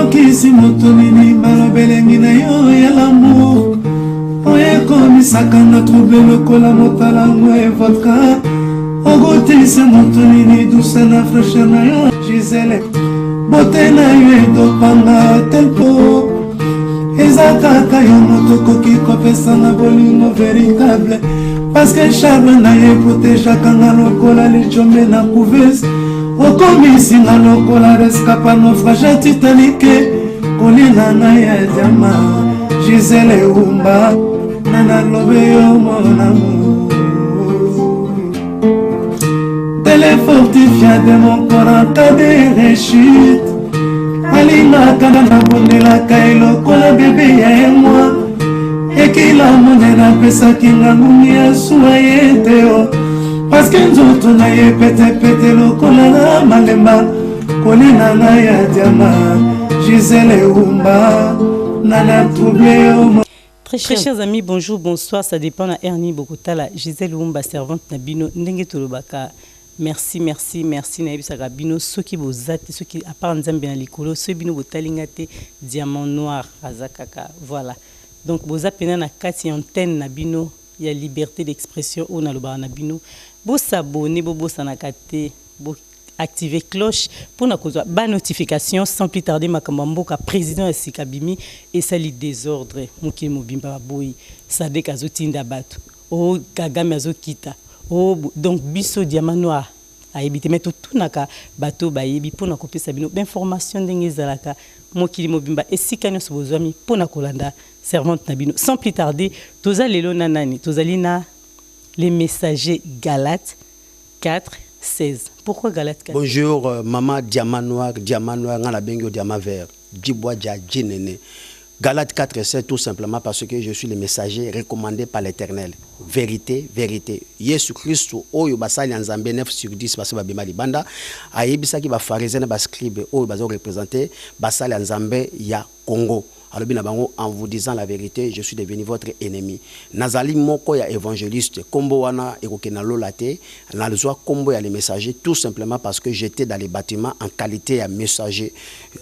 Oyokisi moto nini maloba elengi na yo ya l'amour oyo ekomisaka nga trouble lokola motalango e vodka. Ogotisa moto nini douce na fraîcheur na yo Gisele, bote na yo edopanga tempo. Eza kaka yo moto okoki kopesanga bolingo véritable, parce que charme na ye protégeaka nga lokola lijombe na couveuse. Okomisi nga lokola rescapé naufrage ya Titanic. Kolina ngai ya diama, Gisele Wumba, na nalobe yo mon amour. Tele fortifia de mon corps en cas de rechute. Alingaka na nabondelaka ye lokola bebe ya ye mwa ekila monene. Apesaki nga ngungi ya suwa ye te o, parce que nzoto na ye petepete lokola na malemba. Kolina ngai ya diama, Gisele Wumba, nana trouble yo. Très chers amis, bonjour, bonsoir, ça dépend na Ernie Bokotala, Gisèle Wumba, servante na bino, ndenge tolobaka. Merci, merci, merci nayebisaka bino, soki boza te, soki à part Nzambe na likolo, soki bino botalinga te, Diamant Noir aza kaka. Voilà. Donc boza pena na kati ya antenne na bino ya liberté d'expression oyo nalobaka na bino. Bosabonner, bobosanaka te, bo activer cloche mpona kozwa ba notification. Sans plus tarder, makambo ya mboka: président ya sika bimi, esali désordre mokili mobimba. Baboyi, SADC azotinda bato o, Kagame azokita o. Donc biso Diamant Noir ayebi te, mais totunaka bato bayebi mpona kopesa bino bainformation ndenge ezalaka mokili mobimba, esika nyonso bozwami mpona kolanda servante na bino. Sans plus tarder, toza lelo na nani? Tozali na les messagers, Galate 4 16. Pourquoi Galate 4? Bonjour, maman Diamant Noir, Diamant Noir, nga nabengi yo Diamant Vert, Djibwa Dja Djinene. Galate 4 7, tout simplement parce que je suis le messager recommandé par l'Éternel. Vérité, vérité. Yesu Christo oyo basali ya Nzambe 9 sur 10 basi babima libanda, ayebisaki ba pharisiens na ba scribes oyo bazo représenter basali ya Nzambe ya Congo. Alobi na bango: "En vous disant la vérité, je suis devenu votre ennemi." Nazali moko ya évangéliste, kombo wana ekokende na lola te. Nazwa kombo ya les messagers tout simplement parce que j'étais dans les bâtiments en qualité ya messager,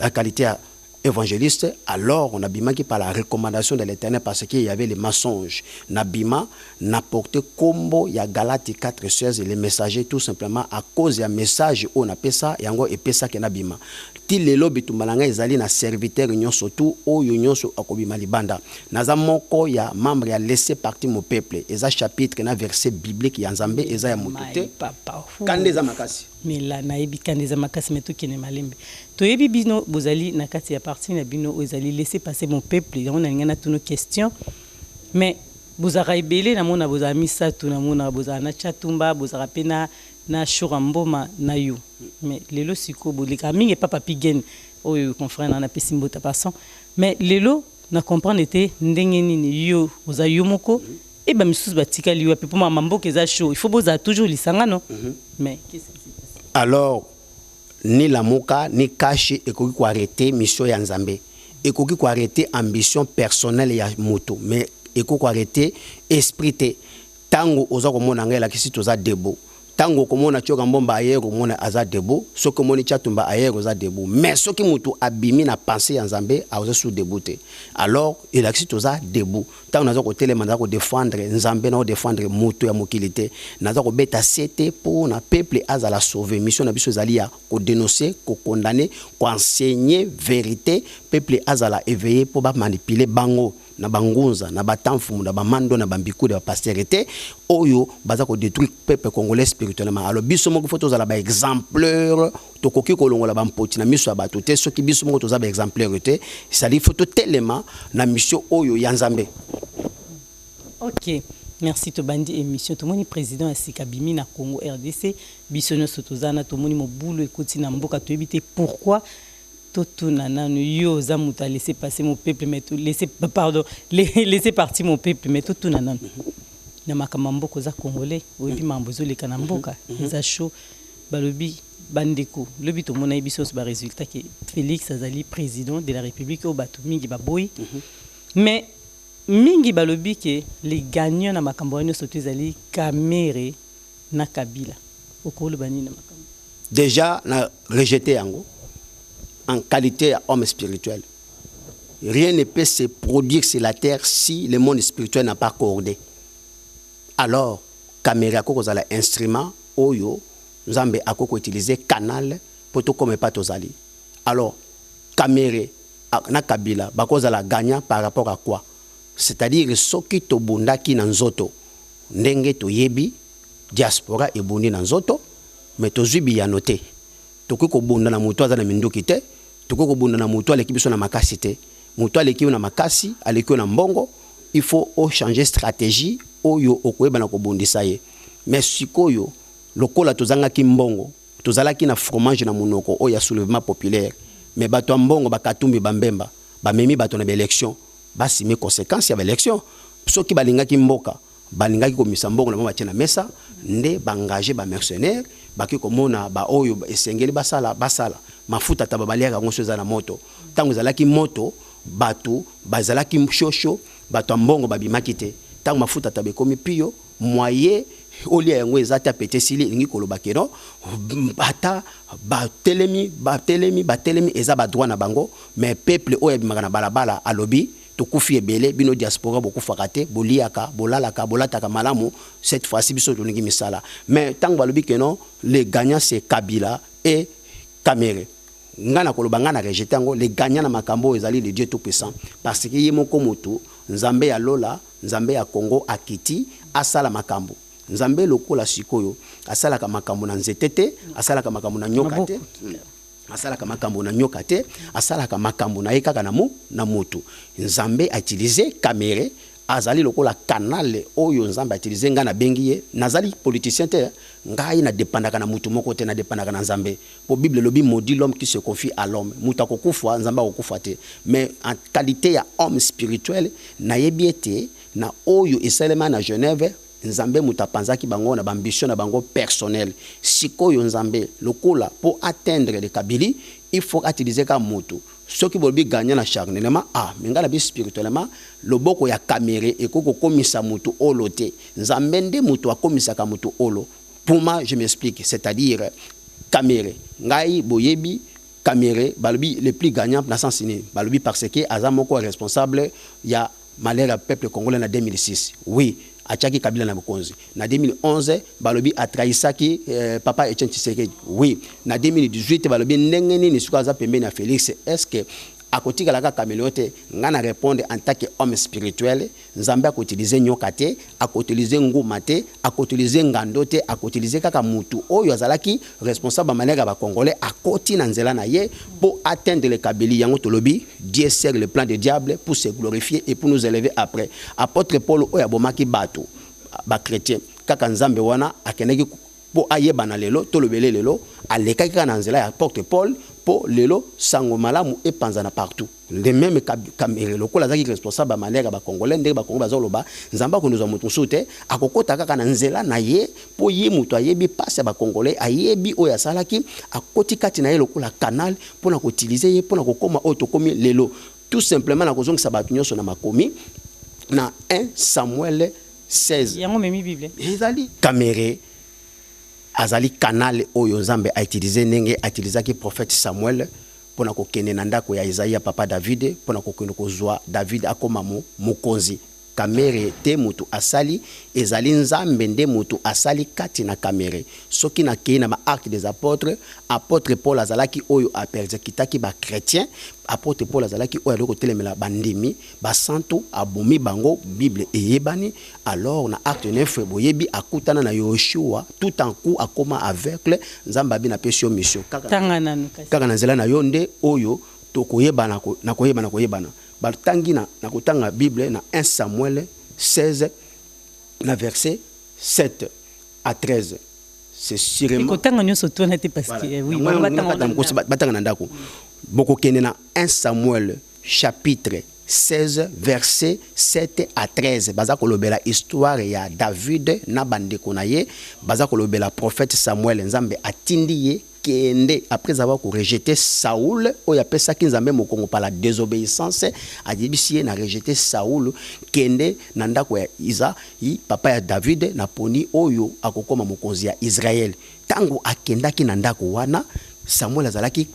en qualité ya évangéliste. Alors on abimaki par la recommandation de l'Éternel, parce qu'il y avait les mensonges. Nabima na porté kombo ya Galate 4 16, les messagers, tout simplement à cause ya message oyo napesa yango epesaki nabima. Ti lelo bitumba na ngai ezali na serviteur nyonso tu oyo nyonso akobima libanda. Naza moko ya membre ya Laisser Partir Mon Peuple. Eza chapitre na verset biblique ya Nzambe, eza ya moto te. Papa. Kanda eza makasi. Mais la nayebi kanda eza makasi, mais tokende malembe. Toyebi bino bozali na kati ya parti na bino oyo ezali Laisser Passer Mon Peuple. Yango nalingi natuna question, mais bozalaka ebele. Namona bozala misato, namona bozala na Chatumba, bozalaka mpe na Shura Mboma na yo. Mais lelo sikoyo bolekaka mingi epa Papi Gen oyo, confrère na napesi mbota passant. Mais lelo na comprendre ete ndenge nini yo oza yo moko e bamisusu batikali wapi? Mpo mama mboka eza chaud, il faut bozala toujours lisangano. Mais qu'est-ce qui s'est passé? Alors, ni Lamuka ni CACH ekoki koarrêter mission ya Nzambe. Ekoki koarrêter ambition personnelle ya moto, mais ekoki koarrêter esprit te. Ntango oza komona ngai, elakisi toza debout. Ntango okomona Tioka Mbomba ayer, omona aza debout. Soki omoni Tiatumba ayer, oza debout. Mais soki motu abimi na pensée ya Nzambe, aza su debout te. Alors elakisi toza debout. Ntango naza kotelema, naza kodéfendre Nzambe, na kodéfendre moto ya mokili te. Naza kobeta se te mpo na peuple azala sauvé. Mission na biso ezali ya kodénoncer, kocondamner, koenseigner vérité, peuple azala éveillé, mpo bamanipuler bango na bangunza, na batamfumu, na bamando, na bambikude, bapasteur te oyo baza kodétruire peuple congolais spirituellement. Alors biso moko faut tozala baexemplaire. Tokoki kolongola bampoti na miso ya bato te soki biso moko toza baexemplaire te. C'est-à-dire faut totelema na mission oyo ya Nzambe. Ok, merci. Tobandi émission. Tomoni président ya sika bimi na Congo RDC. Biso nyonso toza na, tomoni mobulu ekoti na mboka, toyebi te pourquoi. Totuna nanu yo, oza moto a Laisser Passer Mon Peuple, mais laisser, pardon, Laisser Partir Mon Peuple. Mais totuna nanu na makambo ya mboka, oza congolais, oyebi makambo ezoleka na mboka, eza chaud. Balobi bandeko, lobi tomona biso nyonso barésultat ke Félix azali président de la République oyo bato mingi baboyi. Mais mingi balobi ke les gagnants na makambo wana nyonso to ezali Kamerhe na Kabila. Okoloba nini na makambo? Déjà na rejeté yango. En qualité ya homme spirituel, rien ne peut se produire sur la terre si le monde spirituel n'a pas accordé. Alors Kamerhe akoki kozala instrument oyo Nzambe akoki ko utiliser, canal mpo tokoma epa tozali. Alors Kamerhe na Kabila bakozala gagnant par rapport à quoi? C'est-à-dire soki tobundaki na nzoto, ndenge toyebi diaspora ebundi na nzoto, mais tozwi biyano te. Tokoki kobunda na moto aza na minduki te, tokoki kobunda na moto aleki biso na makasi te. Moto aleki yo na makasi, aleki yo na mbongo, il faut ochanger stratégie oyo okoyeba na kobundisa ye. Mais sikoyo lokola tozangaki mbongo, tozalaki na fromage na monoko oyo ya soulèvement populaire, mais bato ya mbongo, bakatumbi, bambemba, bamemi bato na baélection, basime conséquence ya baélection. Soki balingaki mboka, balingaki komisa mbongo na bango batie na mesa nde baengage bamercenaire, baki komona baoyo esengeli basala, basala mafuta taba baliaka yango. So eza na moto, ntango ezalaki moto, bato bazalaki shosho, bato ya mbongo babimaki te. Ntango mafuta taba ekomi pio, moyen olia yango eza te, apete esili. Elingi koloba que non, ata batelemi, batelemi, batelemi, eza badroit na bango, mais peuple oyo abimaka na balabala alobi tokufi ebele, bino diaspora bokufaka te, boliaka, bolalaka, bolataka malamu. Cette fois-ci biso tolingi misala. Mais ntango balobi que non, le gagnant c'est Kabila et Kamerhe, nga na koloba, nga na rejeter yango. Le gagnant na makambo oyo ezali le Dieu tout puissant, parce que ye moko motu Nzambe ya lola, Nzambe ya Congo, akiti asala makambo. Nzambe lokola sikoyo asalaka makambo na nzete te, asalaka makambo na nyoka te, asalaka makambo na nyoka te, asalaka makambo na ye kaka na motu. Nzambe autilize Kamerhe, azali lokola canal oyo Nzambe autilize. Ngai nabengi ye, nazali politicien te, ngai nadépendaka na mutu moko te, nadépendaka na Nzambe, po Bible elobi: "Maudit l'homme qui se confie à l'homme." Moto akokufa, Nzambe akokufa te. Mais en qualité ya homme spirituel, nayebi ete na oyo esalema na Genève, Nzambe moto apanzaki bango na baambition na bango personnel. Sikoyo Nzambe lokola mpo atteindre le Kabila, il faut atilize kaka moto. Soki bolobi gagnant na charnellement, ah, mais ngai nabi spirituellement, loboko ya Kamerhe ekoki kokomisa motu olo te. Nzambe nde moto akomisaka motu olo. Pour moi, je m'explique, c'est-à-dire Kamerhe, ngai boyebi Kamerhe, balobi le plus gagnant na sens nini? Balobi parce que aza moko responsable ya malheur ya peuple congolais na 2006. Oui, atiaki Kabila na bokonzi. Na 2011 balobi atrahisaki papa Etienne Tshisekedi. Oui, na 2018 balobi ndenge nini sikoyo aza pembeni ya Félix? Est ce que akotikala kaka caméléon te? Ngai na répondre en tant que homme spirituel: Nzambe akoutilize nyoka te, akoutilize nguma te, akoutilize ngando te, akoutilize kaka mutu oyo azalaki responsable ya manière ya bacongolais, akoti na nzela na ye mpo atteindre le Kabila. Yango tolobi Dieu sert le plan de diable pour se glorifier et pour nous élever. Après, apôtre Paul oyo abomaki bato bachrétien, kaka Nzambe wana akendaki mpo ayebana lelo, tolobele lelo, alekaki kaka na nzela ya apôtre Paul mpo lelo sango malamu epanzana partout. Le même Kamerhe, lokola azalaki responsable ya manière ya bacongolais, ndenge bacongolais baza koloba, Nzambe akonozwa moto mosusu te, akokɔta kaka na nzela na ye mpo ye moto ayebi mpasi ya bacongolais, ayebi oyo asalaki, akoti kati na ye lokola canal mpona koutilize ye mpona kokóma oyo tokómi lelo. Tout simplement, na kozongisa bato nyonso na makomi na 1 Samuel 16. Yango memi Bible. Ezali Kamerhe azali canal oyo Nzambe autilize, ndenge autilisaki prophète Samuel mpona kokende na ndako ya Ezayi ya papa David, mpona kokende kozwa David akóma mokonzi. Kamerhe te moto asali, ezali Nzambe nde moto asali kati na Kamerhe. Soki nakei na baacte des apôtres, apôtre Paul azalaki oyo apersécutaki bachrétien, apôtre Paul azalaki oyo alaki kotelemela bandimi basantu, abomi bango, Bible eyebani. Alors na Acte 9, boyebi, akutana na Yoshua, tout en coup akoma aveugle. Nzambe abi: "Napesi yo mission kaka, kaka na nzela na yo nde oyo tokoyebana na koyebana koyebana." Batangi na kotanga Bible na 1 Samuel 16 na verset 7 à 13, c'est sûrement kotanga nyonso twana te, parce que oui, batanga na ndako. Bokokende na 1 Samuel chapitre 16 verset 7 à 13, baza kolobela histoire ya David na bandeko na ye. Baza kolobela prophète Samuel, Nzambe atindi ye: "Kende." Après avoir rejeté Saoul oyo apesaki Nzambe mokongo par la désobéissance, ayebisi ye: "Na rejeté Saoul, kende na ndako ya Isaï, papa ya David, na poni oyo akokoma mokonzi ya Israel." Ntango akendaki na ndako wana, Samuel azalaki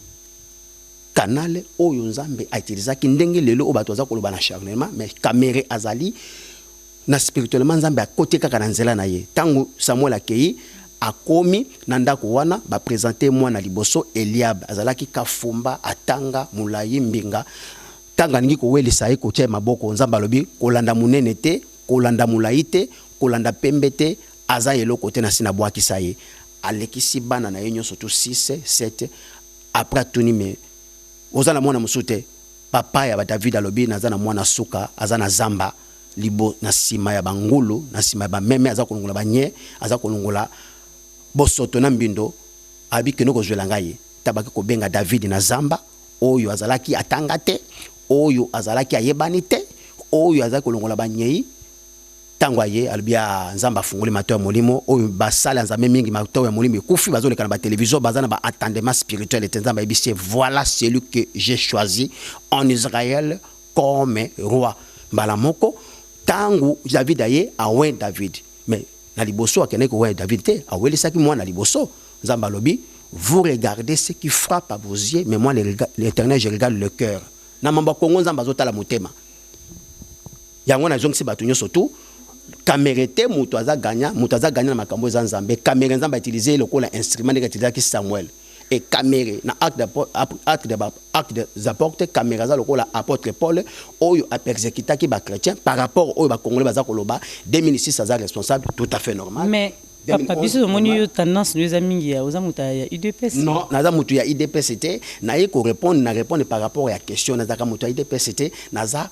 Canal oyo Nzambe a utilisaki ndenge lelo oyo bato baza koloba na charnement, mais Kamerhe azali na spirituellement, Nzambe akoti kaka na nzela na ye. Ntango Samuel akei, akomi na ndako wana, baprésente mwana liboso Eliab, azalaki kafumba, atanga molai mbinga. Ntango alingi kowelisa ye, kotia ye maboko, Nzambe alobi: kolanda monene te, kolanda molai te, kolanda pembe te, aza eloko te, na nsi nabwakisa ye. Alekisi bana na ye nyonso tu 6 7. Après atuni: me oza na mwana mosusu te? Papa ya Badavid alobi: naza na mwana suka, aza na zamba libo, na nsima ya bangulu, na nsima ya bameme, aza kolongola banye, aza kolongola bosoto na mbindo. Abi: kende kozwela ngai ye. Tabaki kobenga David na zamba, oyo azalaki atanga te, oyo azalaki ayebani te, oyo azalaki kolongola banyei. Ntango aye, alobi: ya Nzambe afungoli matoi ya molimo. Oyo basala ya Nzambe mingi, matoi ya molimo ekufi, bazoleka na batelevizio, baza na baentendement spirituel te. Nzambe ayebisi ye: voilà celui que j'ai choisi en Israël comme roi. Mbala moko ntango David aye, awe David. Mais na liboso akendaki kowa David te, awelisaki mwana liboso. Nzambe alobi: vous regardez ce qui frappe à vos yeux, mais moi, l'Éternel, je regarde le cœur. Na mambo ya Kongo, Nzambe azotala motema. Yango nazongisi bato nyonso tu: Kamerhe te moto aza gagna, moto aza gagna na makambo eza Nzambe. Kamerhe, Nzambe autilize lokola instrument ndenge autilisaki Samuel. Et Kamerhe na Acte des Apôtres, Kamerhe aza lokola apôtre Paul oyo apersécutaki bachrétien. Par rapport oyo bacongolais baza koloba 2006 aza responsable, tout à fait normal. Mais papa, biso tomoni yo, tendance no eza mingi ya oza moto ya UDPS. Non, naza moto ya UDPS te. Naye korépondre, na répondre par rapport ya question. Nazalaka moto ya UDPS te, naza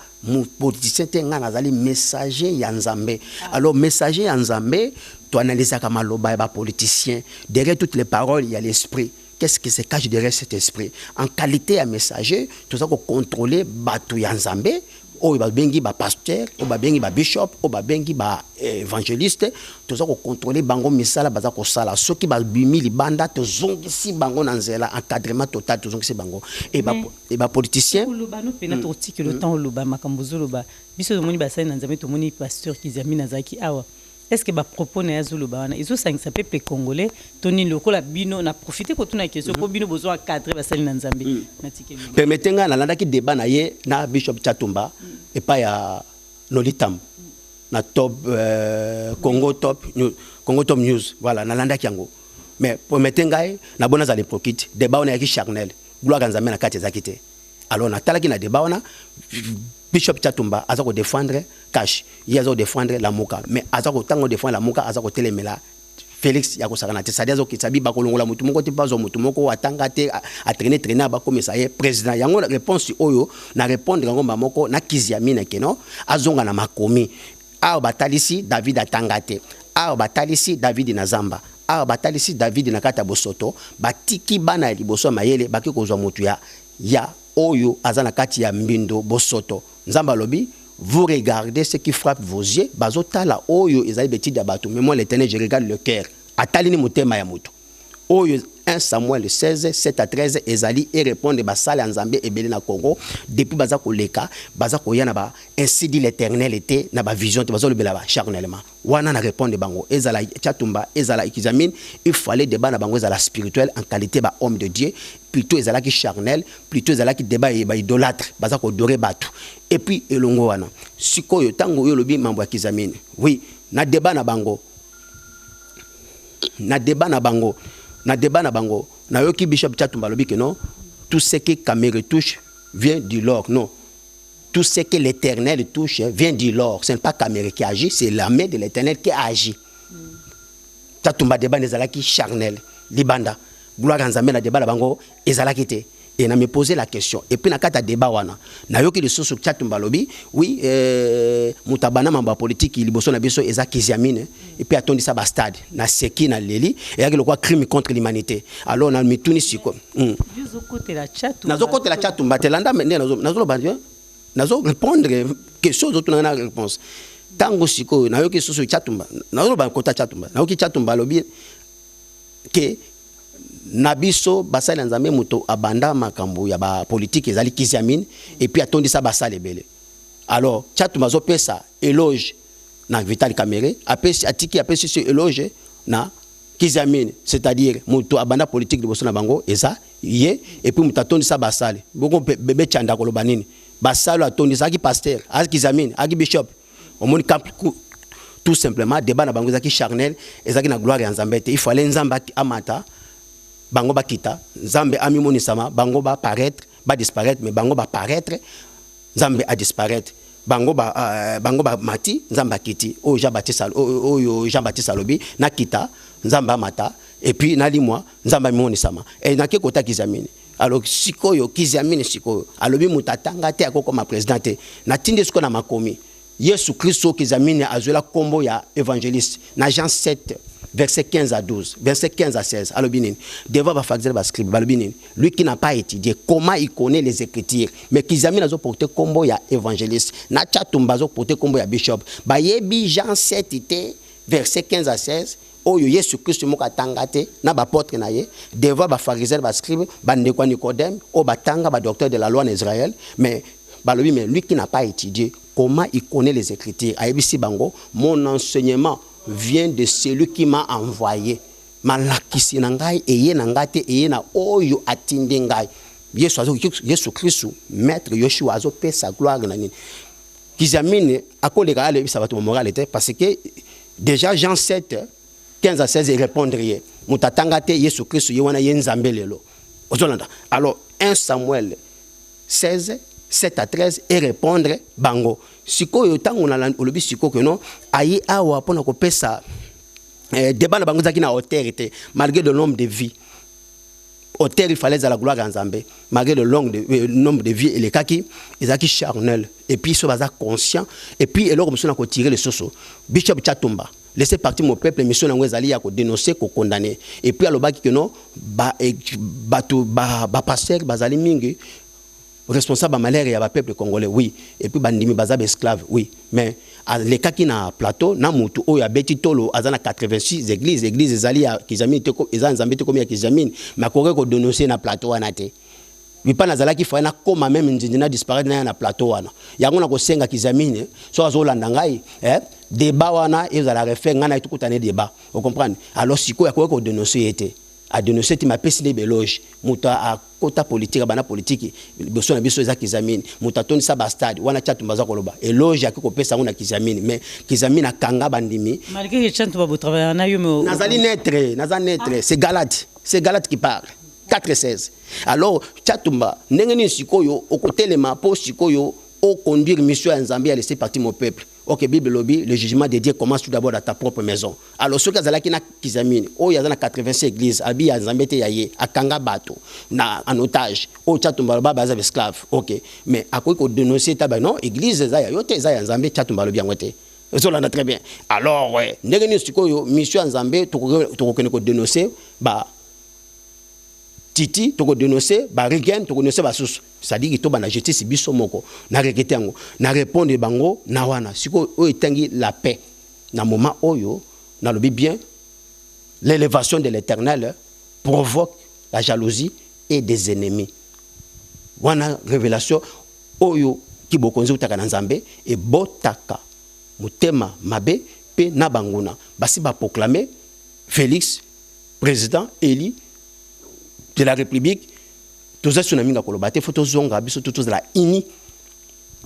politicien te. Ngai nazali messager ya Nzambe. Alors messager ya Nzambe, toanalysaka maloba ya bapoliticien. Derrière toutes les paroles, il y a l'esprit. Qu'est-ce qui se cache derrière cet esprit? En qualité ya messager, toza kocontrôler bato ya Nzambe oyo babengi bapasteur, oyo babengi babishop, oyo babengi baévangéliste. Toza kocontrôler bango, misala baza kosala. Soki babimi libanda, tozongisi bango na nzela, encadrement total, tozongisi bango. E bapoliticien Oloba no mpena, tokotikela ntango oloba makambo ozoloba. Biso tomoni basali na Nzambe, tomoni pasteur Kiziamina azalaki awa. Est ce que bapropos na ye azoloba wana ezosangisa peuple congolais to nini? Lokola bino, na profite kotuna question mpo bino bozwa cadre basali na Nzambe. Natikeli. Permettez ngai, nalandaki débat na ye na bishop Chatumba epai ya Nolitambo na top Congo Top News, Congo Top News. Voilà, nalandaki yango. Mais permettez ngai, nabona azala hypocrite. Débat wana eyaki charnel, gloire ya Nzambe na kati ezalaki te. Alors natalaki na débat wana, bishop Chatumba aza kodéfendre Cash, ye aza kodéfendre Lamuka, mais aza kotanga kodéfendre Lamuka, aza kotelemela Félix ya kosakana te. Sadi azokitisa bi bakolongola motu moko te, bazwa motu moko atanga te, atraîne traîne, bakomisa ye président. Yango réponse oyo na répondre yango mba moko na Kiziamina keno azonga na makomi. Awa batalisi David atanga te, awa batalisi David na zamba, awa batalisi David na kati ya bosoto. Batiki bana ya liboso ya mayele, baki kozwa motu ya oyo aza na kati ya mbindo, bosoto. Nzambe alobi: vous regardez ce qui frappe vos yeux, bazotala oyo ezali betide ya bato, mais moi, l'Éternel, je regarde le cœur. Atali ni motema ya moto. Oyo 1 Samuel 16 7 à 13 ezali erépondre basala ya Nzambe ebele na Congo depuis baza koleka, baza koya na ba ainsi dit l'Éternel te, na bavision te, bazolobela ba charnellement. Wana na répondre bango, ezala Chatumba, ezala Kiziamina, il fallait débat na bango ezala spirituel en qualité ba homme de Dieu. Plutôt ezalaki charnel, plutôt ezalaki débat ya baidolâtre, baza koadorer bato. Et puis elongo wana sikoyo, ntango oyo olobi mambo ya Kiziamina, oui, na débat na bango, na débat na bango, nayoki bishop Chatumba alobi ke non, tout ce que Kamerhe touche vient du Lord. Non, tout ce que l'Éternel touche vient du Lord. Ce n'est pas Kamerhe qui agit, c'est la main de l'Éternel qui agit. Chatumba, débat ezalaki charnel, libanda, gloire ya Nzambe na débat na bango ezalaki te. Et na me poser la question. Et puis na kati ya débat wana, nayoki lisusu Chatumba alobi: oui, moto abanda mambo ya politiki liboso na biso eza Kiziamine, et puis atondisa bastade. Naseki, na leli, eyaki lokola crime contre l'humanité. Alors na mituni siko Ozokotela Chatumba? Nazokotela Chatumba te. Landa nde nazoloba, nazo répondre question ozotuna na réponse. Ntango sikoyo nayoki lisusu Chatumba, nazoloba kota Chatumba, nayoki Chatumba alobi ke na biso basali ya Nzambe, moto abanda makambo ya bapolitike ezali Kiziamine, et puis atondisa basali ebele. Alors Chatumba azopesa éloge na Vital Kamerhe, apesi, atiki apesi so éloge na Kiziamini, c'est-à-dire moto abanda politique liboso na bango eza ye, et puis moto atondisa basale bongo. Bebe Chanda koloba nini? Basale atondisa, aki pasteur, aki Kiziamini, aki bishop. Omoni, tout simplement débat na bango ezalaki charnel, ezalaki na gloire ya Nzambe te. Il fallait Nzambe amata, bango bakita, Nzambe amimonisama, bango baparaître, badisparaître. Mais bango baparaître, Nzambe adisparaître. Bango bamati, Nzambe akiti. Oyo Jean Baptiste alobi: nakita, Nzambe amata, et puis nalimwa, Nzambe amimonisama. E nake kota Kiziamini. Alors sikoyo Kiziamini sikoyo alobi moto atanga te akokoma président te. Natindi sikoyo na makomi. Yesu Kristo, Kiziamini azwela nkombo ya évangéliste na Jean 7 verset 15 à 12, verset 15 à 16, alobi nini devant bapharisiens, bascribe? Balobi nini? Lui qui n'a pas étudié, comment il connaît les écritures? Mais Kiziamini azoporte nkombo ya évangéliste, na Tshatumba azoporte nkombo ya bishop. Bayebi Jean 7 te, verset 15 à 16, oyo Yesu Kristo moko atanga te na baapôtre na ye devant bapharisiens, bascribe, bandeko ya Nicodème oyo batanga, badocteur de la loi en Israël. Mais balobi: mais lui qui n'a pas étudié, comment il connaît les écritures? Ayebisi bango: mon enseignement vient de celui qui m'a envoyé. Malakisi na ngai eye na ngai te, eye na oyo atindi ngai. Yesu, Yesu Kristu, maître Yoshua azopesa gloire na nini? Kiziamini akoleka alebisa bato morale te, parce que déjà Jean 7 15 à 16 répondre ye moto atanga te. Yesu Kristu ye wana ye Nzambe lelo ozolanda. Alors 1 Samuel 16 7 à 13 et répondre bango. Sikoyo ntango olobi sikoyo ke non, aye awa mpona kopesa débat na bango ezalaki na hauteur te, malgré le nombre de vie. Hauteur, il fallait ezala gloire ya Nzambe. Malgré le nombre de vie elekaki, ezalaki charnel. Et puis so baza conscient. Et puis eloko mosusu na kotire lisusu, bishop Tshatumba, laissez partir mon peuple, mission yango ezali ya kodénoncer, kokondamner. Et puis alobaki ke non, bato bapasteur bazali mingi responsable ya malheur ya bapeuple congolais, oui, et puis bandimi baza baesclave, oui. Mais alekaki na plateau na mutu oyo abeti tolo aza na 86 église. Église ezali ya Kiziamini te, eza Nzambe te, komi ya Kiziamini. Mais akoki kodénoncer na plateau wana te. Bipa nazalaki faye nakóma même nzinzi na disparaître na ya na plateau wana. Yango nakosenga Kiziamini, so azolanda ngai, débat wana ezala refaire, ngai na tokutana débat, ocomprendre. Alors sikoyo akoki kodénoncer ye te, adénonce te, mapesi nde beloge. Moto akota politike, abanda politike liboso na biso eza Kiziamini. Moto atondisa bastade wana, Tshatumba aza koloba éloge ake kopesa yango na Kiziamini. Mais Kiziamini akanga bandimi. Malgré que Tshatumba botravailla na yo, mais Nazali neutre, naza neutre. C'est Galate, c'est Galate qui parle, 4 16. Alors Tshatumba, ndenge nini sikoyo okotelema mpo sikoyo oconduire mission ya Nzambe ya laisser partir mon peuple? Ok, Bible elobi: le jugement de Dieu commence tout d'abord dans ta propre maison. Alors soki azalaki na Kiziamini oyo aza na 85 église, abi ya Nzambe te, ya ye, akanga bato na en otage, oyo Tshatumba aloba baza baesclave, ok, mais akoki kodénoncer ta ba non, église eza ya yo te, eza ya Nzambe. Tshatumba alobi yango te. Ezolanda très bien. Alors ndenge nini sikoyo mission ya Nzambe tokokende kodénoncer ba Titi, tokodénonce barigen, tokodénonce basusu? C'est-à-dire tobanda justice biso moko. Na regretter yango, na répondre bango na wana. Sikoyo oyo etangi la paix na moment oyo nalobi bien: l'élévation de l'Éternel provoque la jalousie et des ennemis. Wana révélation oyo kibokonzi utaka na Nzambe ebotaka motema mabe mpe na banguna. Basi baproclame Félix président élu de la République. Toza so na mingi ya koloba te. Fo tozonga biso to tozala uni.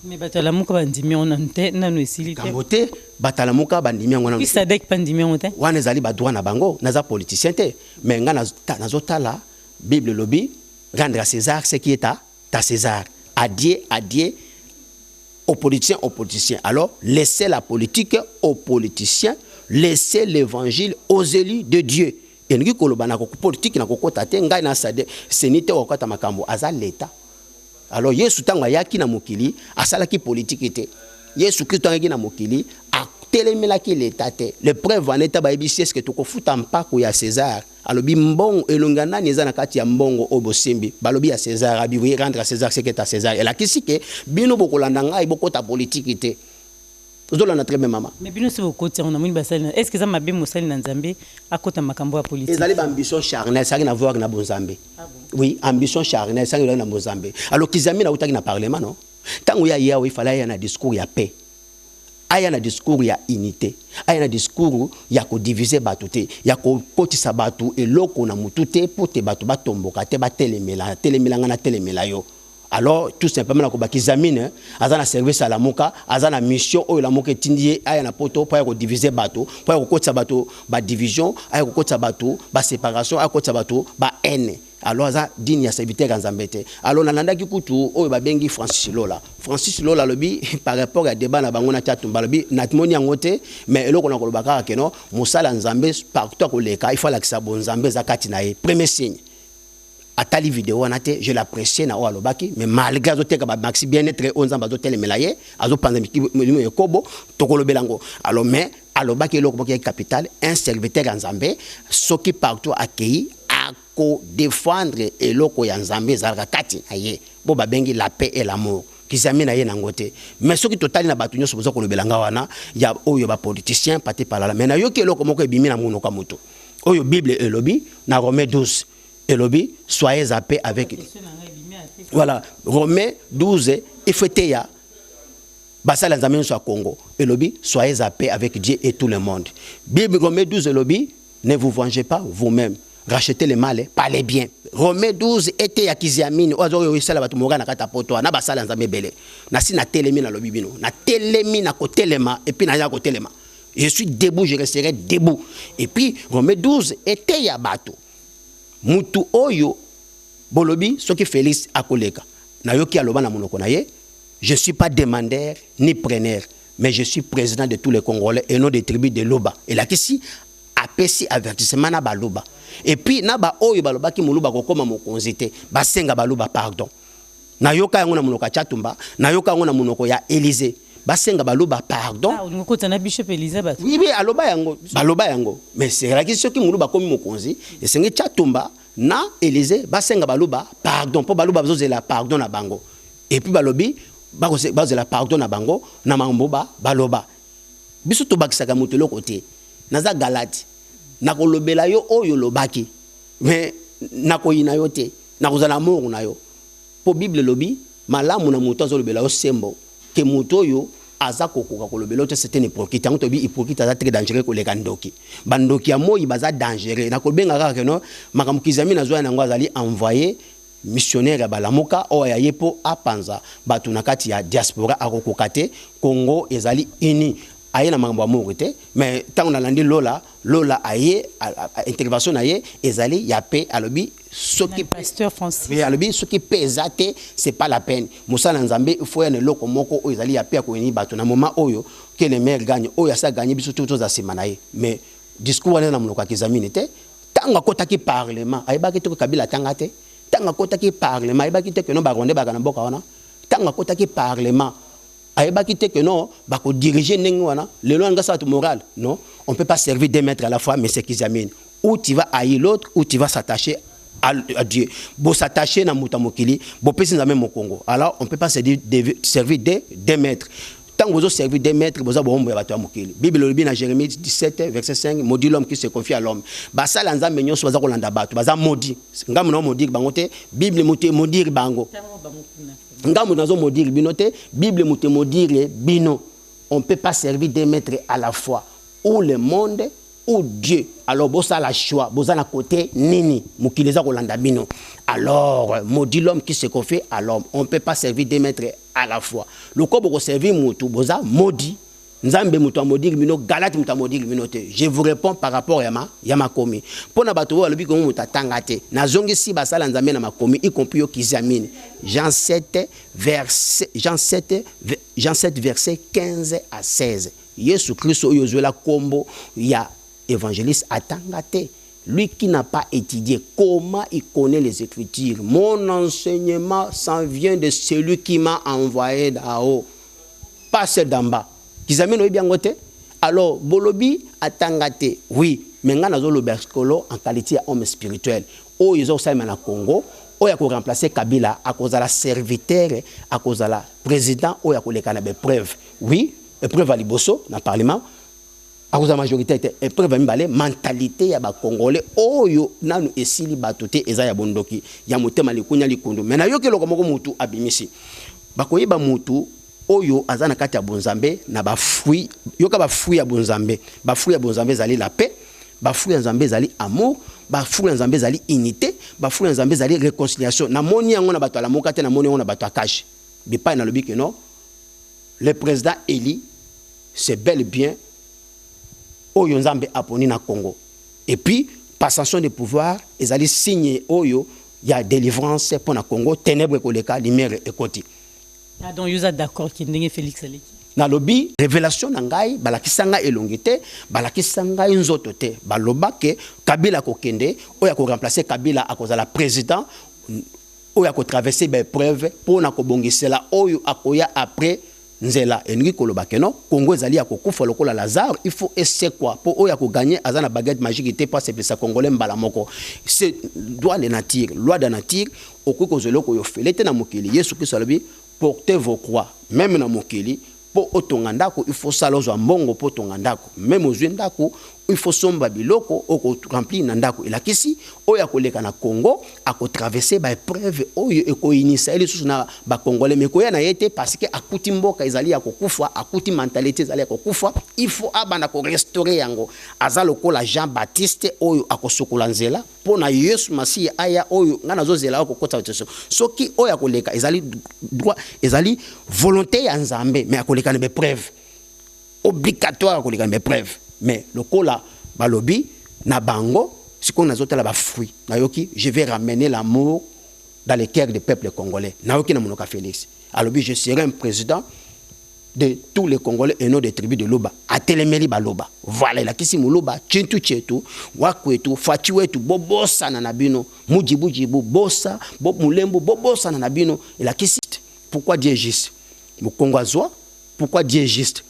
Mais bato ya Lamuka bandimi yango nanu te, nanu esili te. Kambo te, bato ya Lamuka bandimi yango nanu. SADC bandimi yango te. Wana ezali badroit na bango. Naza politicien te, mais nga nazotala Bible elobi: rendre à César ce qui est à César, à Dieu à Dieu, aux politiciens aux politiciens. Alors laissez la politique aux politiciens, laissez l'évangile aux élus de Dieu. Elingi koloba na politike na kokota te. Ngai na sade seni te kokota makambo aza leta. Alors Yesu ntango ayaki na mokili, asalaki politike te. Yesu Kristo ayaki na mokili, atelemelaki leta te. Le preuve wana eta bayebisi: eske tokofuta mpako ya César? Alobi: mbongo, elongi ya nani eza na kati ya mbongo oyo bosembi? Balobi: ya César. Abi: oui, rendre à César ce qui est à César. Elakisi ke bino bokolanda ngai, bokota politike te. Ozolanda très bien, mama. Mais bino so bokoti yango, namoni basali na, est ce que eza mabe mosali na Nzambe akota makambo ya politique? Ezali baambition charnelle, ezalaki na voir na bonzambe. Oui, ambition charnelle ezalaki na bonzambe. Alors Kiziamini autaki na parlement, non? Ntango ya ye awa, ifale aya na discours ya paix. Aya na discours ya unité, aya na discours ya kodiviser bato te, ya kokotisa bato eloko na mutu te, mpo te bato batomboka te, batelemela telemela nga na telemela yo. Alors tout simplement nakoba Kizamine aza na service ya Lamuka, aza na mission oyo Lamuka etindi ye aya na poto mpo aya kodiviser bato, mpo aya kokotisa bato badivision, aya kokotisa bato baséparation, aya kokotisa bato bahaine. Alors aza digne ya serviteur ya Nzambe te. Alors nalandaki kutu oyo babengi Francis Lola. Francis Lola alobi par rapport ya débat na bango na Tshatumba, alobi namoni yango te, mais eloko na koloba kaka que non, mosala ya Nzambe partout akoleka, il faut alakisa bonzambe eza kati na ye. Premier signe, atali video wana te. Je l'apprécie na oyo alobaki, mais malgré azoteka bamaxi bien-être oyo Nzambe azotelemela ye, azopanza milimo ekobo, tokolobela yango. Alors mais alobaki eloko moko ya capital: un serviteur ya Nzambe, soki partout akei, akodéfendre eloko ya Nzambe ezalaka kati na ye, bo babengi la paix et l'amour. Kizami na ye nango te. Mais soki totali na bato nyonso boza kolobela nga wana ya oyo bapoliticien pate palala, mais nayoki eloko moko ebimi na monoko ya moto oyo. Bible elobi na Romain 12, elobi: soyez à paix avec. Voilà, Romain 12 efeteya basala Nzambe nyonso ya Congo, elobi: soyez à paix avec Dieu et tout le monde. Bible Romain 12 elobi: ne vous vengez pas vous-même, rachetez le mal par les biens. Romain 12 ete ya Kiziamini oyo azokoyo esala bato moka na kati ya poto na basala Nzambe ebele. Nasi natelemi, nalobi bino, natelemi na kotelema, et puis naya kotelema. Je suis debout, je resterai debout. Et puis Romain 12 ete ya bato mutu oyo bolobi soki Félix akoleka, nayoki aloba na monoko na ye: je suis pas demandeur ni preneur, mais je suis président de tous les Congolais et non des tribus de Luba. Elakisi apesi avertissement na Baluba, et puis na baoyo balobaki Moluba kokóma mokonzi te, basenga Baluba pardon. Nayoka yango na monoko ya Tshatumba, nayoka yango na monoko ya Élysée, basenga Baluba pardon. Ah, olingi okota na bishop Elizabeth? Oui, aloba yango, baloba yango, mais seraki soki Moluba akomi mokonzi, esengi Tshatumba na Élysée basenga Baluba pardon, mpo Baluba bazozela pardon na bango. Et puis balobi bazozela pardon na bango na makambo baloba. Biso tobakisaka moto eloko te. Naza Galate, nakolobela yo oyo olobaki, mais nakoyina yo te, nakozala amour na yo, mpo Bible elobi malamu na moto azolobela yo sembo ke moto oyo aza kokoka kolobela yo te. C'est un hypocrite. Yango toyebi, hypocrite aza très dangereux koleka ndoki. Bandoki ya moi baza dangereux. Nakobenga kaka que non, makambo Kizami nazwa yango, azali envoyé missionnaire ya Balamuka oyo ya ye mpo apanza bato na kati ya diaspora. Akokoka te. Congo ezali uni. Aye na makambo ya amour te. Mais ntango nalandi Lola, Lola aye, intervention na ye ezali ya pe, alobi soki pasteur Francis. Oui, alobi soki mpe eza te, c'est pas la peine. Mosala na Nzambe, il faut ya na eloko moko oyo ezali ya pe ya koyeni bato na moment oyo. Que le meilleur gagne. Oyo asa gagné, biso to toza nsima na ye. Mais discours wana na monoko ya Kizamini te. Ntango akɔtaki parlement, ayebaki te ko Kabila atanga te. Ntango akɔtaki parlement, ayebaki te que non, Barwandais baka na mboka wana. Ntango akɔtaki parlement, ayebaki te que non, bakodirige ndenge wana lelo anga sala moral. Non, on peut pas servir deux maîtres à la fois. Mais c'est Kizamini, ou tu vas haïr l'autre ou tu vas s'attacher à Dieu. Bos'attacher na moto ya mokili, bopesi Nzambe mokongo. Alors on peut pas se dire servir deux maîtres. Ntango bozoservir deux maîtres, boza boombo ya bato ya mokili. Bible elobi na Jérémie 17 verset 5: maudit l'homme qui se confie à l'homme. Basala Nzambe nyonso baza kolanda bato, baza maudit. Ngambo na maudire bango te, Bible moto emaudire bango. Ngambo nazo maudire bino te, Bible moto emaudire bino. On peut pas servir deux maîtres à la fois, ou le monde ou Dieu. Alors bosala choix, boza na côté nini? Mokili eza kolanda bino. Alors maudit l'homme qui se confie à l'homme. On peut pas servir deux maîtres à la fois. Loko bokoservir motu, boza maudit. Nzambe moto amaudire bino, Galate moto amaudire bino te. Je vous réponds par rapport ya makomi. Mpo na bato oyo balobi kongo moto atanga te, nazongisi basala Nzambe na makomi, y compris yo Kizamini. Jean 7 verset, Jean 7, Jean 7 verset 15 à 16. Yesu Kristo oyo ozwela nkombo ya évangéliste atanga te. Lui qui n'a pas étudié, comment il connaît les Écritures? Mon enseignement s'en vient de celui qui m'a envoyé d'en haut, pas celle d'en bas. Kizamini, oyebi yango te. Alors bolobi atanga te, oui, mais ngai nazoloba sikolo en qualité ya homme spirituel. Oyo eza kosalema na Congo, oyo akoremplace Kabila akozala serviteur, akozala président oyo akoleka na baépreuve. Oui, épreuve ya liboso na parlement, akozala majorité te. Épreuve ya mibale, mentalité ya Bacongolais oyo nanu esili bato te, eza ya bondoki, ya motema likunya, likundu. Mais nayoki eloko moko, mutu abimisi, bakoyeba mutu. Oyo aza na kati ya bonzambe na ba fruits, yoka ba fruits ya bonzambe. Ba fruits ya bonzambe ezali la paix, ba fruits ya Nzambe ezali amour, ba fruits ya Nzambe ezali unité, ba fruits ya Nzambe ezali réconciliation. Namoni yango na bato ya Lamuka te, namoni yango na bato ya Cach. Bipai nalobi que non, le président Eli, c'est bel et bien oyo Nzambe aponi na Congo. Et puis, passation de pouvoir ezali signe oyo ya délivrance mpo na Congo, ténèbres ekoleka, lumière ekoti. Ah, donc yo oza d'accord ke ndenge Félix aleki? Nalobi révélation na ngai, balakisa ngai elongi te, balakisa ngai nzoto te. Baloba ke Kabila akokende, oyo akoremplace Kabila akozala président oyo akotraverse baépreuve mpo na kobongisela oyo akoya après nzela. Elingi koloba ke non, Congo ezali ya kokufa lokola Lazare, il faut esekwa mpo oyo akoganye aza na baguette magique te mpo asepelisa Congolais mbala moko. C'est droit de nature, loi de nature. Okoki kozwa eloko oyo ofele te na mokili. Yesu Kristo alobi: "Portez vos croix." Même na mokili, mpo otonga ndako, il faut sala, ozwa mbongo mpo otonga ndako. Même ozwi ndako, il faut somba biloko okoremplir na ndako. Elakisi oyo akoleka na Congo akotraverse baépreuve oyo ekoyinisa ye lisusu na Bacongolais, mais ekoya na ye te, parce que akuti mboka ezali ya kokufa, akuti mentalité ezali ya kokufa. Il faut abanda korestaurer yango. Aza lokola Jean Baptiste oyo akosukola nzela mpo na Yesu Masiya aya. Oyo ngai nazozela oyo kokota, soki oyo akoleka ezali droit, ezali volonté ya Nzambe, mais akoleka na baépreuve obligatoire, akoleka na baépreuve. Mais lokola balobi na bango, sikoyo nazotala bafruit. Nayoki: "Je vais ramener l'amour dans le cœur du peuple congolais." Nayoki na monoko ya Félix, alobi: "Je serai un président de tous les Congolais et non des tribus de Luba." Atelemeli baloba. Voilà, elakisi moluba chintu chetu wakwetu faci wetu bobosana na bino mujibujibu bosa bo mulembu bobosana na bino. Elakisi pourquoi Dieu est juste, mokongo azwa. Pourquoi Dieu est juste,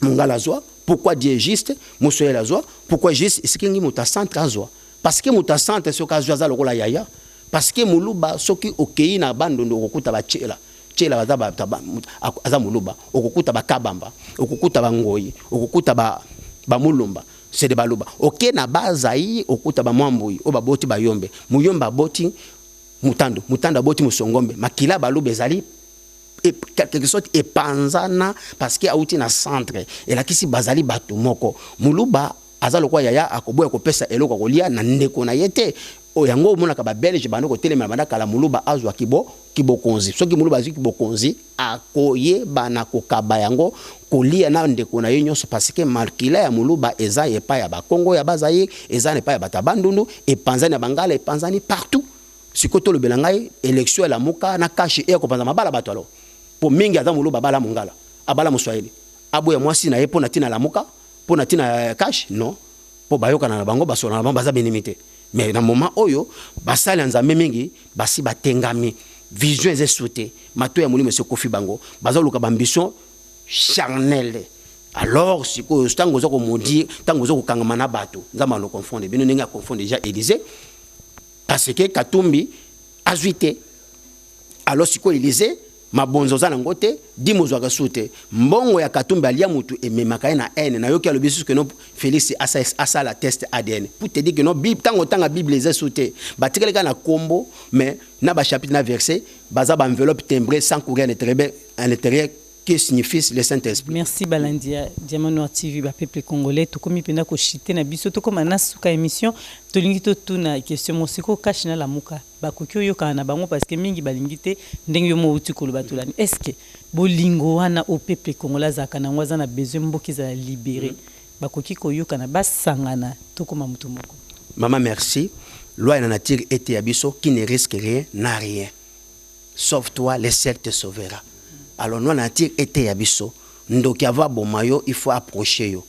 mongala azwa. Pourquoi Dieu est juste, moswahili azwa. Pourquoi juste esikengi moto acentre azwa? Parce que moto acentre, soki azwa, aza lokola yaya. Parce que moluba, soki okei na Bandondo, okokuta batiela tiela, baza, aza moluba. Okokuta Bakabamba, okokuta Bangoi, okokuta Bamulumba, c'est de Baluba. Oke na Bazai, okuta Bamwambui oyo baboti Bayombe. Muyombe aboti Mutando, Mutando aboti Musongombe. Makila Baluba ezali quelque sorte epanzana, parce que auti na centre. Elakisi bazali bato moko. Moluba aza lokola yaya, akoboya kopesa eloko akolia na ndeko na ye te. Oyo yango omonaka Babelge banda kotelemela banda kala moluba azwa kibokonzi. Soki moluba azwi kibokonzi, akoyeba kokaba yango, kolia na ndeko na ye nyonso, parce que makila ya moluba eza epai ya Bakongo ya Bazaire, eza na epai ya bato ya Bandundu, epanzani na Bangala, epanzani partout. Sikoyo tolobela ngai élection elamuka na CACH eya kopanza mabala bato. Alors po mingi aza moluba, abala mongala, abala moswahili, aboya mwasi na ye mpo na ntina Lamuka, mpo na ntina CACH? Non, mpo bayokana na bango, basola na bango, baza benemi te. Mais na moment oyo, basali ya Nzambe mingi basi batengami, vision eza esu te, mato ya molimo esi ekofi bango, bazoluka baambition charnelle. Alors sikoyo, ntango oza komodire, ntango oza kokangama na bato, Nzambe aloconfondre bino ndenge aconfondre déjà Élysée, parce que Katumbi azwi te. Alors sikoyo Élysée, mabonzo oza nango te, dimo ozwaka su te. Mbongo ya Katumbi alia mutu ememaka ye na haine. Nayoki alobi susu ke non, Félix asala test ADN. Pour te dire que non, Bible, ntango otanga Bible eza su te, batikali kaka na kombo, mais na bachapitre na verset baza baenveloppe timbré sans courrier à l'intérieur que signifie le Saint-Esprit. Merci balandi ya Diamant Noir TV, bapeuple congolais. Tokomi mpenza koshite na biso, tokóma na suka émission. Tolingi totuna question mosiko: CACH na Lamuka bakoki oyokana na bango? Parce que mingi balingi te ndenge yo mouti koloba. Tolani, est ce que bolingo wana o peuple congolais azalaka nango, aza na besoin mboka ezala libéré, bakoki koyokana, basangana, tokóma motu moko? Mama, merci. Loi ya nature ete ya biso: qui ne risque rien n'a rien. Sauve toi, le ciel te sauvera. Alors loi nature ete ya biso: ndoki ava aboma yo, il faut approcher yo,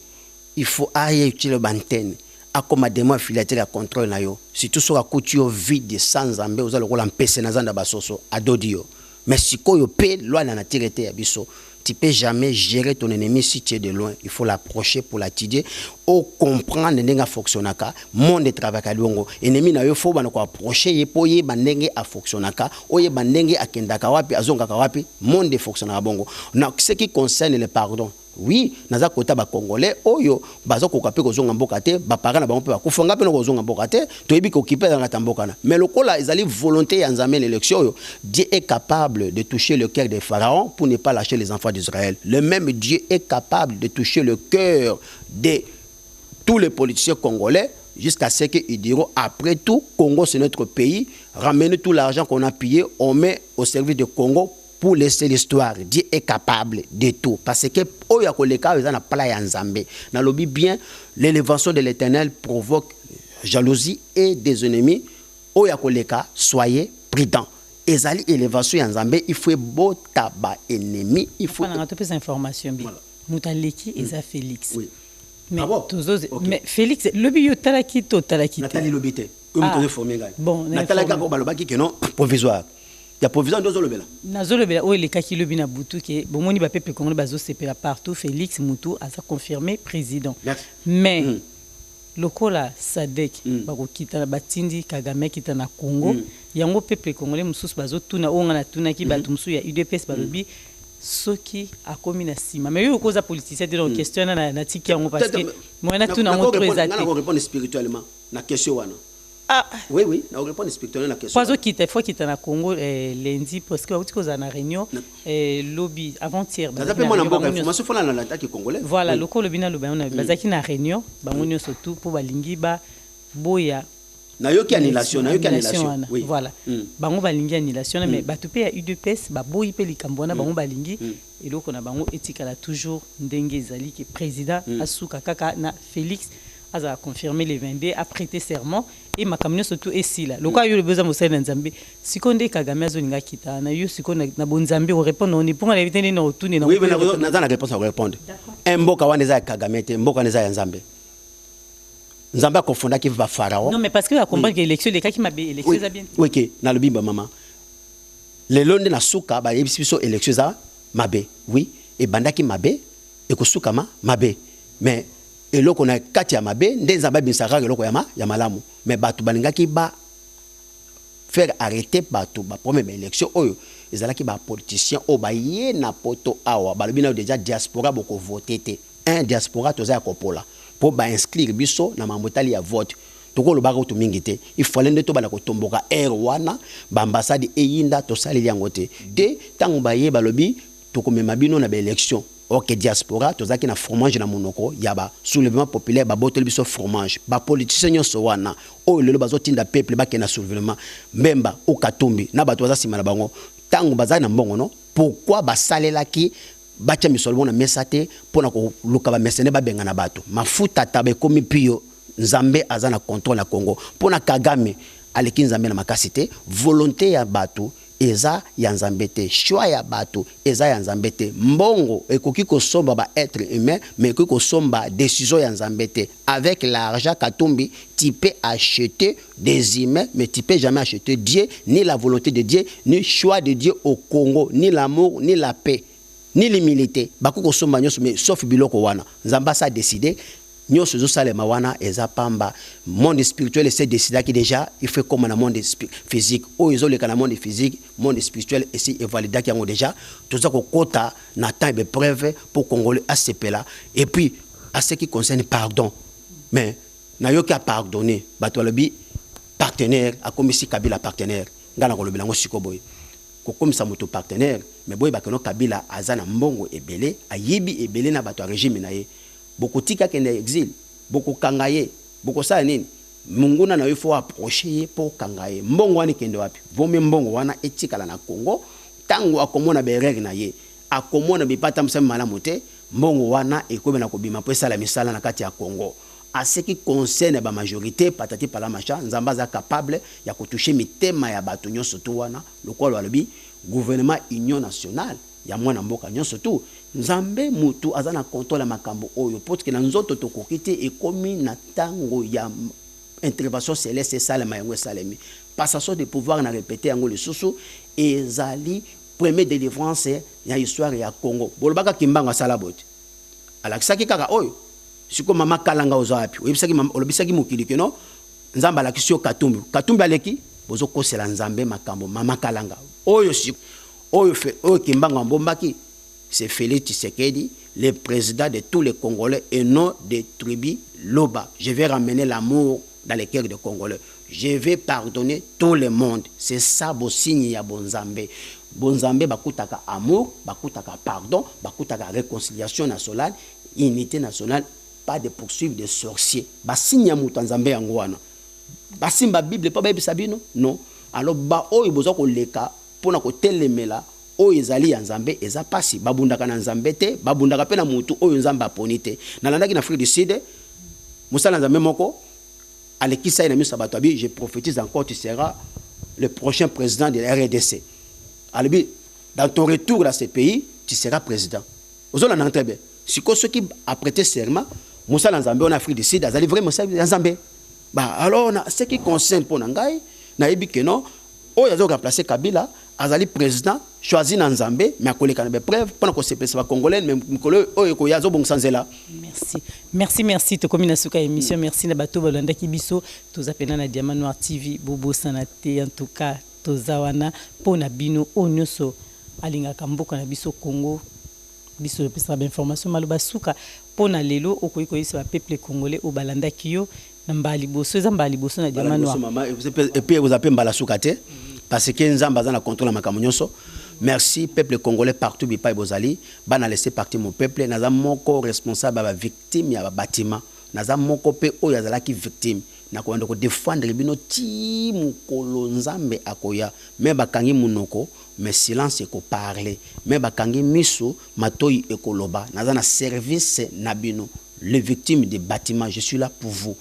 il faut aye utile bantene, akoma démon affiliateur ya contrôle na yo. Surtout soki akuti yo vide, sans Nzambe, oza lokola mpese na zanda basoso, adodi yo. Mais sikoyo mpe loi na nature ete ya biso: tu peux jamais gérer ton ennemi si tu es de loin. Il faut l'approcher pour l'étudier o comprendre ndenge afonctionnaka. Monde etravaillaka longo. Ennemi na yo, faut bana koapproche ye mpo oyeba ndenge afonctionnaka, oyeba ndenge akendaka wapi, azongaka wapi. Monde efonctionnaka bongo. Na ce qui concerne le pardon, Oui, naza kota ba Congolais oyo baza koka pe kozonga mboka te, ba parents na bango pe bakufa, nga pe nakozonga mboka te, toyebi ko occuper na kati ya mboka na. Mais lokola ezali volonté ya Nzambe na élection oyo, Dieu est capable de toucher le cœur des pharaons pour ne pas lâcher les enfants d'Israël. Le même Dieu est capable de toucher le cœur de tous les politiciens congolais jusqu'à ce qu'ils diront après tout, Congo c'est notre pays, ramenez tout l'argent qu'on a pillé, on met au service de Congo pour laisser l'histoire. Dieu est capable de tout. Parce que oyo akoleka eza na pla ya Nzambe. Nalobi bien, l'élévation de l'Éternel provoque jalousie et des ennemis. Oyo akoleka, soyez prudent. Ezali élévation ya Nzambe, il faut bota ba ennemi, il faut Papa, topesa information bi. Voilà. Moto aleki eza Félix. Oui. Mais Ah bon? tozo Ok. mais Félix lobi yo talaki to talaki te. Natali lobi te. Oyo moto Ah. informé ngai. Bon, na natalaki informé. kaka balobaki que non provisoire. Ya provisoire nde ozolobela. Nazolobela oyo elekaki lobi na butu ke bomoni bapeuple congolais bazosepela partout, Félix mutu aza confirmé président. Merci. Mais lokola SADC bakokita na batindi Kagame akita na Congo, yango peuple congolais mosusu bazotuna oyo nga natunaki bato mosusu ya UDPS, balobi soki akomi na nsima, mais yo okoza politicien te, donc question wana natiki yango parce que moyen natuna yango trop eza Nga te. nakorépondre spirituellement na question wana. Ah. Oui, nakorépondre spirituellement na question Po wana. azokita, il faut akita na Congo lundi parce que bauti kozala na réunion lobi, avant-hier Naza bazalaki mpe na mwana réunion, mboka, bango nyonso. information fona na nataki congolais. Voilà. Oui. Lokola olobi, naloba yango, bazalaki na réunion bango nyonso tu mpo balingi baboya Nayoki annulation, nayoki annulation. Wana. Oui. Voilà. Bango balingi annulation wana, mais bato mpe ya UDPS baboyi mpe likambo wana. Bango balingi eloko na bango etikala toujours ndenge ezali, ke président asuka kaka na Félix azala confirmé le 22, aprêter serment e makambo nyonso tu esila. Lokola yo lobi oza mosali na Nzambe, sikoyo nde Kagame azolinga akita na yo sikoyo na bonzambe, orépondre oni mponga nayebi te nde na otune na Oui, mais naza na réponse ya korépondre. Un mboka wana eza ya Kagame te, mboka wana eza ya Nzambe. Nzambe akofundaki bafarao. Non, mais parce que acomprendre que élection elekaki mabe, élection eza bien te. Oui, ke nalobi bamama, lelo nde na suka bayebisi biso élection eza mabe. Oui, ebandaki mabe, ekosukama mabe, mais eloko na kati ya mabe nde Nzambe abimisaka kaka eloko ya malamu. Mais bato balingaki ba faire arrêter bato bapremière baélection oyo ezalaki bapoliticien oyo baye na poto awa, balobi nayo déjà diaspora bokovote te. Un diaspora toza ya kopola mpo bainscrire biso na mambo etali ya vote, tokolobaka kutu mingi te. Il fallait nde tobanda kotomboka aire wana, baambassade eyinda, tosaleli yango te. De ntango baye balobi tokomema bino na baélection, ok, diaspora tozalaki na fromage na monoko ya basoulèvement populaire, babotoli biso fromage. Bapoliticien nyonso wana oyo lelo bazotinda peuple bakende na soulèvement, Mbemba o Katumbi na bato baza nsima na bango, ntango bazali na mbongo no, pourquoi basalelaki batia misolo bongo na mesa te mpona koluka bamesene babengana bato? Mafuta taba ekomi pio. Nzambe aza na contrôle na Congo. Mpona Kagame aleki Nzambe na makasi te. Volonté ya bato eza ya Nzambe te, choix ya bato eza ya Nzambe te. Mbongo ekoki kosomba ba être humain, mais ekoki kosomba décision ya Nzambe te. Avec l'argent, Katumbi, tu peux acheter des humains, mais tu peux jamais acheter Dieu, ni la volonté de Dieu, ni choix de Dieu au Congo, ni l'amour, ni la paix, ni l'humilité. Bakoki kosomba nyonso, mais sauf biloko wana Nzambe asa décidé. Nyonso ezosalema wana eza pamba. Monde spirituel ese décidaki déjà, il faut koma na monde physique. Oyo ezoleka na monde physique, monde spirituel esi evalidaki yango déjà. Toza kokota na temps ya baépreuve pour Congolais asepela. Et puis à ce qui concerne pardon, mais nayoki apardonner bato, balobi partenaire, akomisi Kabila partenaire. Ngai na kolobela yango sikoyo boye, kokomisa moto partenaire, mais boyebaka no Kabila aza na mbongo ebele, ayibi ebele na bato ya régime na ye. Bokotika akende exil, bokokanga ye, bokosala nini? Monguna na yo, faut approche ye mpo okanga ye. Mbongo wana ekende wapi? Vomi mbongo wana etikala na Congo. Ntango akomona baerreur na ye, akomona bipata mosami malamu te, mbongo wana ekomi na kobima mpo esala misala na kati ya Congo. À ce qui concerne bamajorité, patati pala macha, Nzambe aza capable ya kotouche mitema ya bato nyonso tu wana. Lokola balobi gouvernement union nationale ya mwana mboka nyonso tu, Nzambe mutu aza na contrôle ya makambo oyo, po tike na nzoto tokoki te. Ekomi na ntango ya intervention céleste esalema, yango esalemi. Passation de pouvoir, na répété yango lisusu, ezali première délivrance ya histoire ya Congo. Bolobaka Kimbango asala boye te, alakisaki kaka oyo. Sikoyo mama Kalanga, oza wapi? Oyebisaki, olobisaki mokili keno Nzambe alakisi yo Katumbi. Katumbi aleki, bozokosela Nzambe makambo. Mama Kalanga, oyo oyo Kimbango abombaki, c'est Félix Tshisekedi. le président de tous les Congolais et non des tribus Loba. Je vais ramener l'amour dans les cœurs des Congolais. Je vais pardonner tout le monde. C'est ça bosigne ya bonzambe. Bonzambe bakutaka amour, bakutaka pardon, bakutaka réconciliation nationale, unité nationale, pas de poursuite de sorciers. Basigne ya moto ya Nzambe yango wana. Basimba Bible mpo bayebisa bino? Non. Alors ba oyo boza koleka mpo na kotelemela oyo ezali ya Nzambe eza pasi. Babundaka na Nzambe te, babundaka mpe na motu oyo Nzambe aponi te. Nalandaki na Afrique du Sud, mosala Nzambe moko alekisa ye na miso ya bato, abi je prophétise encore, tu seras le prochain président de la RDC. Alobi dans ton retour dans ce pays, tu seras président. Ozolanda très bien. Sikoyo soki aprêter serment, mosala Nzambe wana Afrique du Sud azali vrai mosala ya Nzambe. Ba alors na ce qui concerne mpo na ngai, nayebi ke non, oyo azo remplacer Kabila azali président choisi na Nzambe, mais akoleka na bapreuve mpona kosepelisa bacongolais, mais mikolo oyo ekoya azobongisa nzela. Merci, merci, merci. Tokomi na suka émission. Merci na bato balandaki biso. Toza pena na Diamant Noir TV, bobosana te. En tout cas toza wana mpo na bino oyo nyonso alingaka mboka na biso Congo. Biso topesaka bainformation. Maloba suka mpo na lelo, okoki koyebisa bapeuple congolais oyo balandaki yo na mbala liboso, eza mbala liboso na Diamant Noir. Mama, et puis oza mpe mbala suka te, parce que Nzambe aza na contrôle ya makambo nyonso. Merci peuple congolais partout bipai bozali. Bana laisser partir mon peuple, naza moko responsable ya bavictime ya babatima, naza moko mpe oyo azalaki victime. Nakobanda kodefendre bino ti mokolo Nzambe akoya. Me bakangi monoko, mais silence ekoparle, me bakangi miso, matoi ekoloba. Naza na service na bino, les victimes de bâtiment, je suis là pour vous.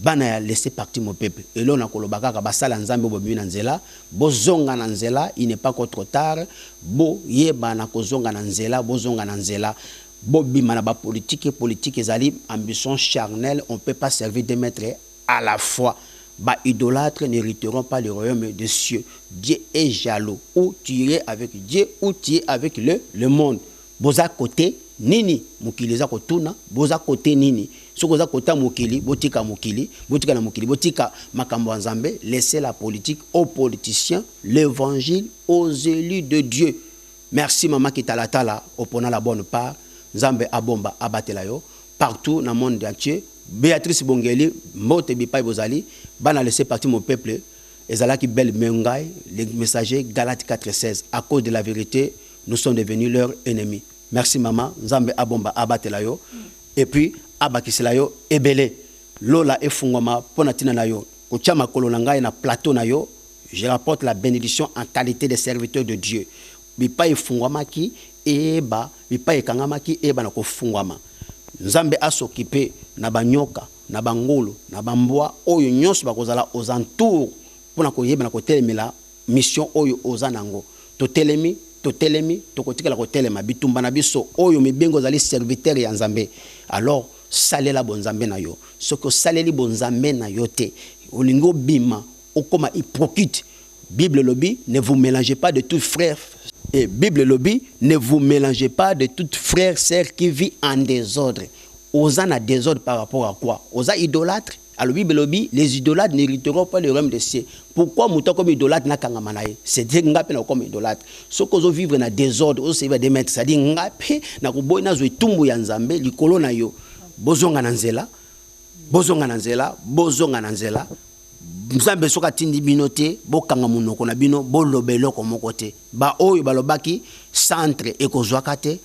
Bana ya laisser partir mon peuple, eloko na koloba kaka, basala Nzambe oyo bobimi na nzela, bozonga na nzela, il n'est pas encore trop tard. Boyeba na kozonga na nzela, bozonga na nzela, bobima na bapolitike. Politique ezali ambition charnelle, on peut pas servir deux maîtres à la fois. Ba idolâtres n'hériteront pas le royaume des cieux. Dieu est jaloux. Ou tu es avec Dieu ou tu es avec le monde. Boza côté nini? Mokili eza kotuna boza côté nini. Soki oza kota mokili, botika mokili, botika na mokili, botika makambo ya Nzambe. Laissez la politique aux politiciens, l'évangile aux élus de Dieu. Merci mama Kitalatala, opona la bonne part. Nzambe abomba, abatela yo partout na monde entier. Béatrice Bongeli, mbote bipai bozali. Bana laisser partir mon peuple, ezalaki belle mengai le messager. Galate 4:16, à cause de la vérité nous sommes devenus leurs ennemis. Merci mama, Nzambe abomba, abatela yo et puis abakisela yo ebele. Lola efungwama mpo na ntina na yo kotia makolo na ngai na plateau na yo. Je rapporte la bénédiction en qualité de serviteur de Dieu. Bipai efungwamaki eyeba, bipai ekangamaki eyeba na kofungwama. Nzambe asokipe na banyoka, na bangulu, na bambwa oyo nyonso bakozala aux entours mpona koyeba na kotelemela mission oyo oza nango. Totelemi, totelemi, tokotikala kotelema. Bitumba na biso oyo mibengo ozali serviteur ya Nzambe, alors salela bonzambe na yo. Soki osaleli bonzambe na yo te, olingi obima okoma hypocrite. Bible elobi ne vous mélangez pas de tout frère, et Bible elobi ne vous mélangez pas de tout frère sœur qui vit en désordre. Oza na désordre par rapport à quoi? Oza idolâtre. Alors Bible elobi les idolâtres n'hériteront pas le royaume des cieux. Pourquoi moto akomi idolâtre nakangama na ye? C'est dire nga mpe nakomi idolâtre. Soki ozovivre na désordre, ozoservir des maîtres, c'est-à-dire nga mpe nakoboyi, nazwa etumbu ya Nzambe likolo na yo. Bozonga na nzela, bozonga na nzela, bozonga na nzela. Nzambe soki atindi bino te, bokanga monoko na bino, boloba eloko moko te. Baoyo balobaki centre ekozwaka te,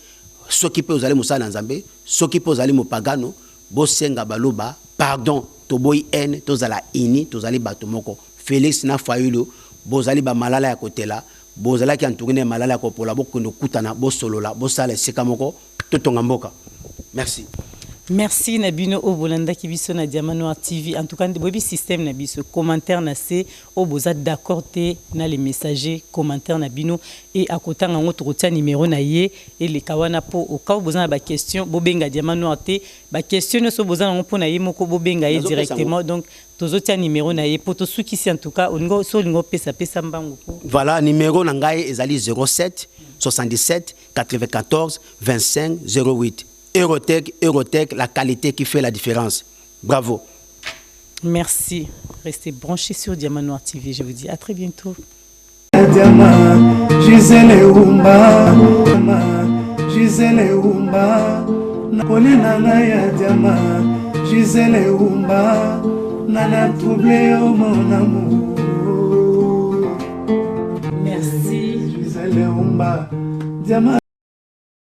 soki mpe ozali mosala na Nzambe, soki mpe ozali mopagano, bosenga baloba pardon. Toboyi haine, tozala uni, tozali bato moko. Félix na Fayulu bozali bamalala ya kotela, bozalaki entouré na malala ya kopola. Bokende kokutana, bosolola, bosala esika moko, totonga mboka. Merci. Merci na bino oyo bolandaki biso na Diamant Noir TV. En tout cas, boyebi système na biso. Commentaire na se oyo boza d'accord te na les messagers, commentaire na bino e akotanga yango, tokotia numéro na ye eleka wana mpo au cas où boza na baquestion, bobenga Diamant Noir te. Baquestion nyonso boza nango mpo na ye moko, bobenga ye directement. Donc tozotia numéro na ye mpo tosukisi. En tout cas olingo so olingo opesa, pesa mbangu mpo Voilà, numéro na ngai ezali 07 77 94 25 08. Eurotech, Eurotech, la qualité qui fait la différence. Bravo. Merci. Restez branchés sur Diamant Noir TV. Je vous dis à très bientôt. Diamant, Gisèle Oumba. Gisele Eumba, kolie na ngai ya diama. Gisele Eumba, nana trouble yo mon amour. Merci. Gisele Eumba, diama.